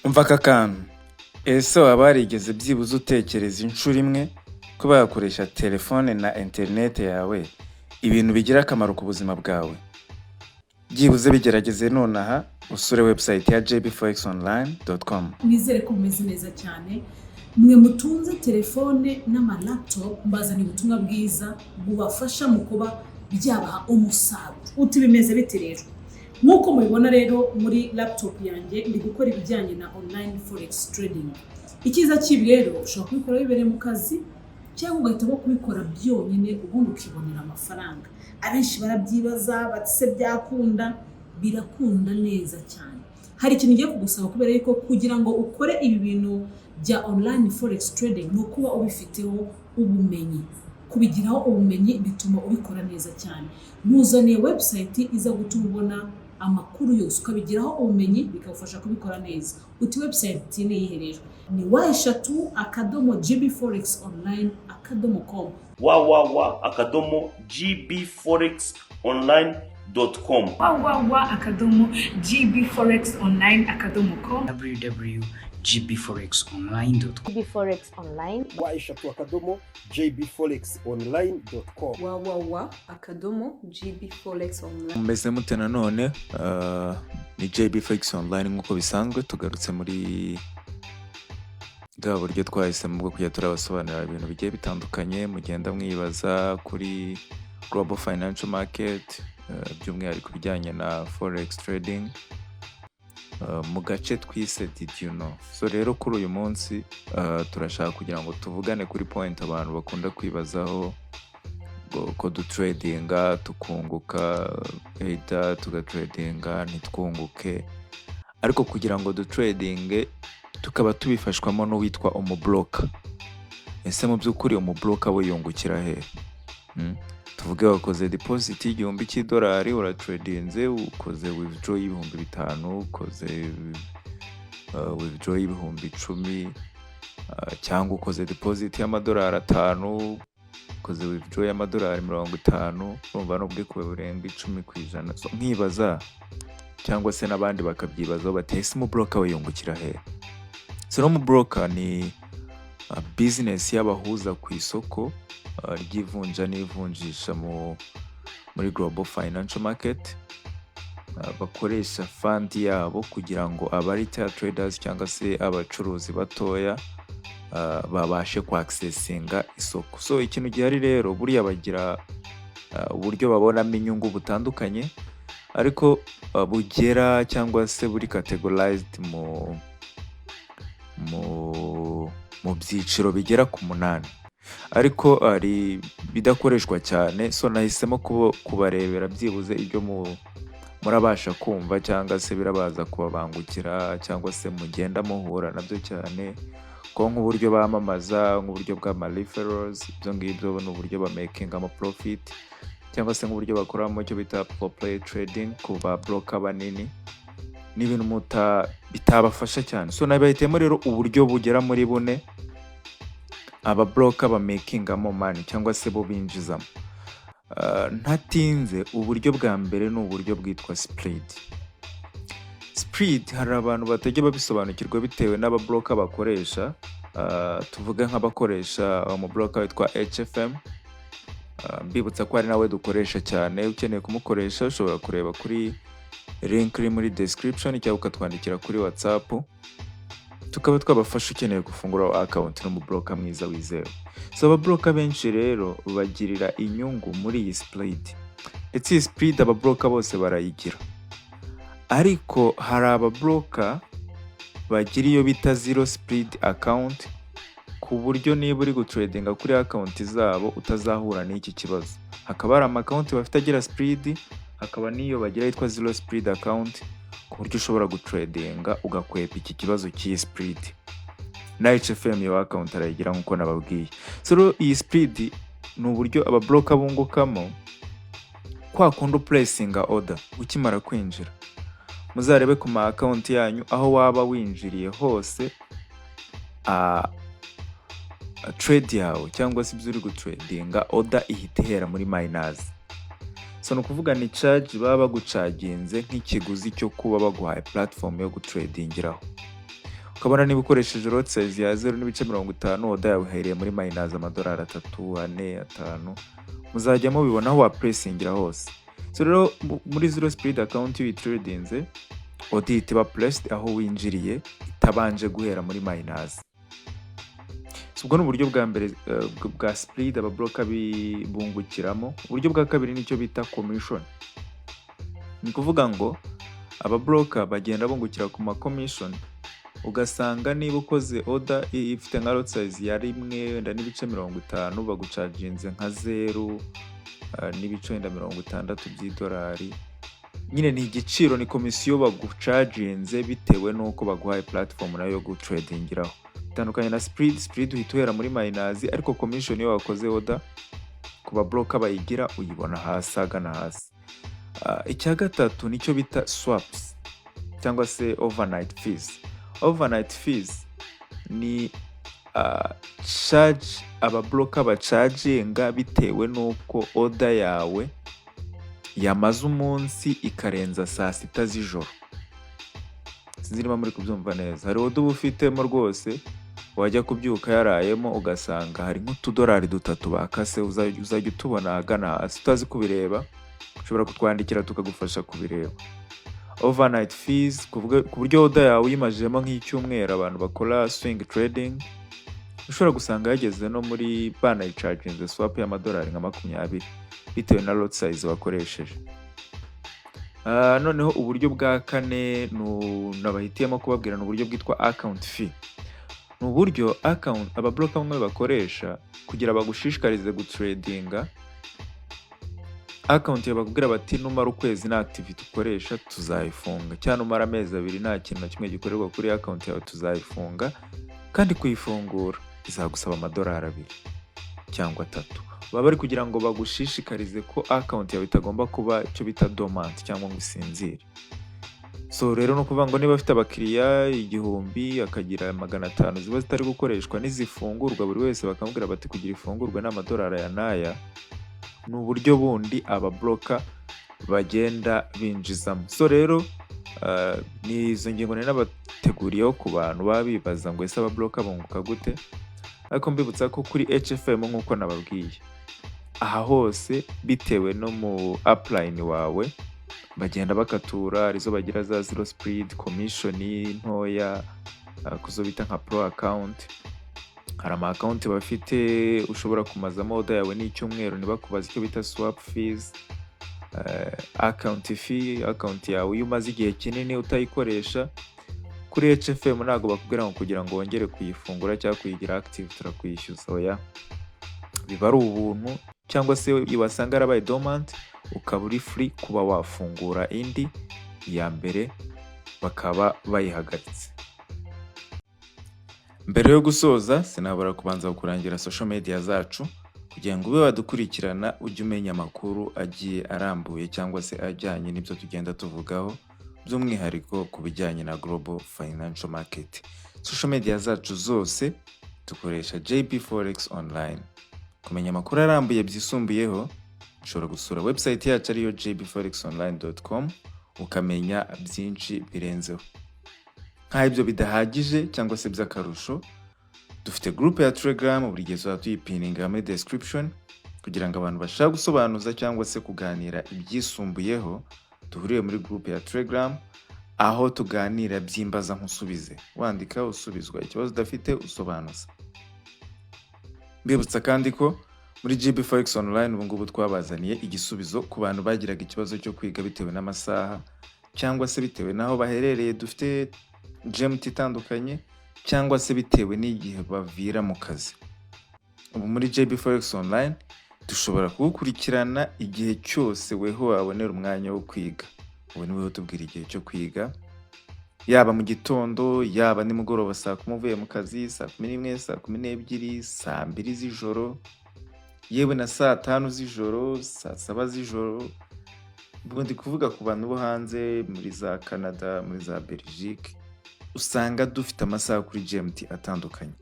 Umva aka kantu: ese waba warigeze byibuze utekereza inshuro imwe kuba wakoresha telefone na interineti yawe ibintu bigira akamaro ku buzima bwawe? Byibuze bigerageze nonaha, usure website ya jbforexonline.com. Nizere ko mumeze neza cyane, mwe mutunze telefone n'ama laptop. Mbazaniye ubutumwa bwiza bubafasha mu kuba byabaha umusaruro. Uti bimeze bite rero? Nk'uko mubibona rero, muri laptop yanjye ndi gukora ibijyanye na online forex trading. Icyiza cy'ibi rero, ushobora kubikora wibereye mu kazi cyangwa ugahitamo kubikora byonyine, ubundi ukibonera amafaranga. Abenshi barabyibaza bati: "Se byakunda?" Birakunda neza cyane. Hari ikintu ngiye kugusaba, kubera yuko kugira ngo ukore ibi bintu bya online forex trading ni ukuba ubifiteho ubumenyi. Kubigiraho ubumenyi bituma ubikora neza cyane. Nkuzaniye website iza gutuma ubona amakuru yose, ukabigiraho ubumenyi, bikagufasha kubikora neza. Uti website ni iyihe rero? Ni www.gbforexonline.com. www.gbforexonline.com. www.gbforexonline.com. www.gbforexonline.com. Forex online. www.jbforexonline.com. www.gbforexonline. Mumeze mute nanone? Ni JB Forex Online nk'uko bisanzwe. Tugarutse muri bwa buryo twahisemo bwo kujya turabasobanurira ibintu bigiye bitandukanye mugenda mwibaza kuri global financial market, by'umwihariko ibijyanye na forex trading, mu gace twise "Did you know?" So rero kuri uyu munsi turashaka kugira ngo tuvugane kuri point abantu bakunda kwibazaho ngo ko dutradinga tukunguka, either tugatradinga ntitwunguke, ariko kugira ngo dutradinge tukaba tubifashwamo n'uwitwa umubroker. Ese mu by'ukuri umubroker we yungukira he? Tuvuge wakoze deposit y'1000 cy'idolari, uratradinze, ukoze withdraw y'5000, ukoze withdraw y'10,000, cyangwa ukoze deposit y'amadolari 5, ukoze withdraw y'amadolari 50, urumva n'ubwikube burenga 10%. So, nkibaza cyangwa se n'abandi bakabyibazaho bati: "Ese umubroker we yungukira he?" So no umubroker ni business y'abahuza ku isoko ry'ivunja n'ivunjisha muri global financial market, bakoresha fund yabo kugira ngo aba retail traders cyangwa se abacuruzi batoya babashe kwaccessinga isoko. So ikintu gihari rero, buriya bagira uburyo babonamo inyungu butandukanye, ariko bugera cyangwa se buri categorized mu byiciro bigera ku munani, ariko hari bidakoreshwa cyane. So nahisemo kubarebera byibuze ibyo murabasha kumva cyangwa se birabaza kubabangukira cyangwa se mugenda muhura nabyo cyane, ko nk'uburyo bamamaza, nk'uburyo bw'ama referrals, ibyo ngibyo ni uburyo bamakingamo profit, cyangwa se nk'uburyo bakoramo icyo bita proprietary trading ku ba broker banini, ni ibintu bitabafasha cyane. So nabahitiyemo rero uburyo bugera muri bune aba broker bamakingamo money cyangwa se bo binjizamo. Ntatinze, uburyo bwa mbere ni uburyo bwitwa spread. Spread hari abantu batajya babisobanukirwa bitewe n'ababroker bakoresha. Tuvuge nk'abakoresha umubroker witwa HFM. Mbibutsa ko ari nawe dukoresha cyane. Ukeneye kumukoresha ushobora kureba kuri link iri muri description cyangwa ukatwandikira kuri WhatsApp, tukaba twabafasha ukeneye gufungura account n'umubroker mwiza wizewe. So ababroker benshi rero bagirira inyungu muri iyi spread, ndetse iyi spread ababroker bose barayigira, ariko hari ababroker bagira iyo bita zero spread account, ku buryo niba uri gutradinga kuri account zabo utazahura n'iki kibazo. Hakaba hari ama account bafite agira spread, hakaba n'iyo bagira yitwa zero spread account, ku buryo ushobora gutradinga ugakwepa iki kibazo cy'iyi spread. Na HFM iyo account arayigira nk'uko nababwiye. So rero iyi spread ni uburyo ababroker bungukamo kwa kundi uplacinga order ukimara kwinjira. Muzarebe ku ma account yanyu, aho waba winjiriye hose, trade yawe cyangwa se ibyo uri gutradinga, order ihita ihera muri minus. So ni ukuvuga ni charge baba bagucaginze nk'ikiguzi cyo kuba baguhaye platform yo gutradingiraho. Ukabona niba ukoresheje lot size ya 0.50, order yawe ihereye muri minus amadolari 3, 4, 5. Muzajya mubibona aho waplacingira hose. So rero muri zero spread account, iyo uyitradinze, order ihita iba placed aho winjiriye, itabanje guhera muri minus. So ubwo ni uburyo bwa mbere bwa spread aba broker bungukiramo. Uburyo bwa kabiri nicyo bita commission. Ni ukuvuga ngo aba broker bagenda bungukira ku ma commission, ugasanga niba ukoze order ifite nka lot size ya rimwe wenda n'ibice 50, bagucharginze nka zeru n'ibice wenda 60 by'idolari. Nyine ni igiciro, ni komisiyo bagucharginze bitewe n'uko baguhaye platform nayo yo gutradingiraho. Bitandukanye na spread. Spread uhita uhera muri minus, ariko commission, iyo wakoze order ku ba broker bayigira, uyibona hasi, agana hasi. Icya gatatu nicyo bita swaps cyangwa se overnight fees. Overnight fees ni charge aba broker bacharginga bitewe n'uko order yawe yamaze umunsi ikarenza saa 6 z'ijoro. Sinzi niba muri kubyumva neza. Hari order uba ufitemo rwose, wajya kubyuka yarayemo, ugasanga hari nk'utudolari 3 bakase. Uzajya utubona ahagana hasi utazi kubireba. Ushobora kutwandikira tukagufasha kubireba. Overnight fees, ku buryo order yawe uyimajijemo nk'icyumweru, abantu bakora swing trading, ushobora gusanga yageze no muri banayicharginze swap y'amadolari nka 20 bitewe na lot size wakoresheje. Noneho uburyo bwa kane nabahitiyemo kubabwira ni uburyo bwitwa account fee. Ni uburyo account aba broker bamwe bakoresha kugira bagushishikarize gutradinga account yawe. Bakubwira bati: "Numara ukwezi nta activity ukoresha, tuzayifunga," cyangwa "Numara amezi 2 nta kintu na kimwe gikorerwa kuri account yawe, tuzayifunga, kandi kuyifungura bizagusaba amadolari 2 cyangwa 3." Baba bari kugira ngo bagushishikarize ko account yawe itagomba kuba icyo bita dormant cyangwa ngo usinzire. So rero ni ukuvuga ngo niba afite abakiriya 1000, akagira 500 ziba zitari gukoreshwa, nizifungurwa buri wese bakamubwira bati: "Kugira ifungurwe ni amadolari aya n'aya." Ni uburyo bundi aba broker bagenda binjizamo. So rero ni izo ngingo nari nabateguriyeho ku bantu baba bibaza ngo: "Ese aba broker bunguka gute?" Ariko mbibutsa ko kuri HFM, nk'uko nababwiye, aha hose bitewe no mu upline wawe bagenda bakatura. Arizo bagira za zero spread, commission ntoya, kuzo bita nka pro account. Hari ama account bafite ushobora kumazamo order yawe n'icyumweru ntibakubaze icyo bita swap fees, account fee. Account yawe iyo umaze igihe kinini utayikoresha, kuri HFM ntabwo bakubwira ngo kugira ngo wongere kuyifungura cyangwa kuyigira active turakwishyuza. Oya, biba ari ubuntu, cyangwa se wasanga yarabaye dormant ukaba uri free kuba wafungura indi, iya mbere bakaba bayihagaritse. Mbere yo gusoza, sinabura kubanza kurangira social media zacu kugira ngo ube wadukurikirana, ujye umenya amakuru agiye arambuye cyangwa se ajyanye n'ibyo tugenda tuvugaho, by'umwihariko ku bijyanye na global financial market. Social media zacu zose dukoresha JB Forex Online. Kumenya amakuru arambuye byisumbuyeho, ushobora gusura website yacu ariyo jbforexonline.com, ukamenya byinshi birenzeho. Nk'aho ibyo bidahagije cyangwa se by'akarusho, dufite group ya Telegram. Buri gihe tuzaba tuyipininga muri description kugira ngo abantu bashaka gusobanuza cyangwa se kuganira ibyisumbuyeho duhuriye muri group ya Telegram, aho tuganira byimbaza nkusubize, wandika usubizwa, ikibazo udafite usobanuza. Mbibutsa kandi ko muri GB Forex Online ubu ngubu twabazaniye igisubizo ku bantu bagiraga ikibazo cyo kwiga bitewe n'amasaha cyangwa se bitewe n'aho baherereye, dufite GMT itandukanye, cyangwa se bitewe n'igihe bavira mu kazi. Ubu muri JB Forex Online dushobora kugukurikirana igihe cyose weho wabonera umwanya wo kwiga. Ubu ni wowe utubwira igihe cyo kwiga, yaba mu gitondo, yaba nimugoroba saa 10 uvuye mu kazi, saa 11, saa 12, saa 2 z'ijoro, yewe na saa 5 z'ijoro, saa 7 z'ijoro. Ubwo ndi kuvuga ku bantu bo hanze, muri za Canada, muri za Belgique, usanga dufite amasaha kuri GMT atandukanye.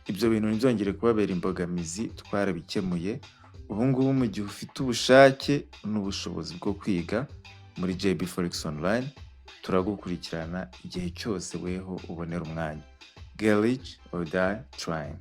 Ibyo bintu ntibyongere kubabera imbogamizi, twarabikemuye. Ubu ngubu mu gihe ufite ubushake n'ubushobozi bwo kwiga muri JB Forex Online, Turagukurikirana igihe cyose weho ubonera umwanya. Get rich or die trying.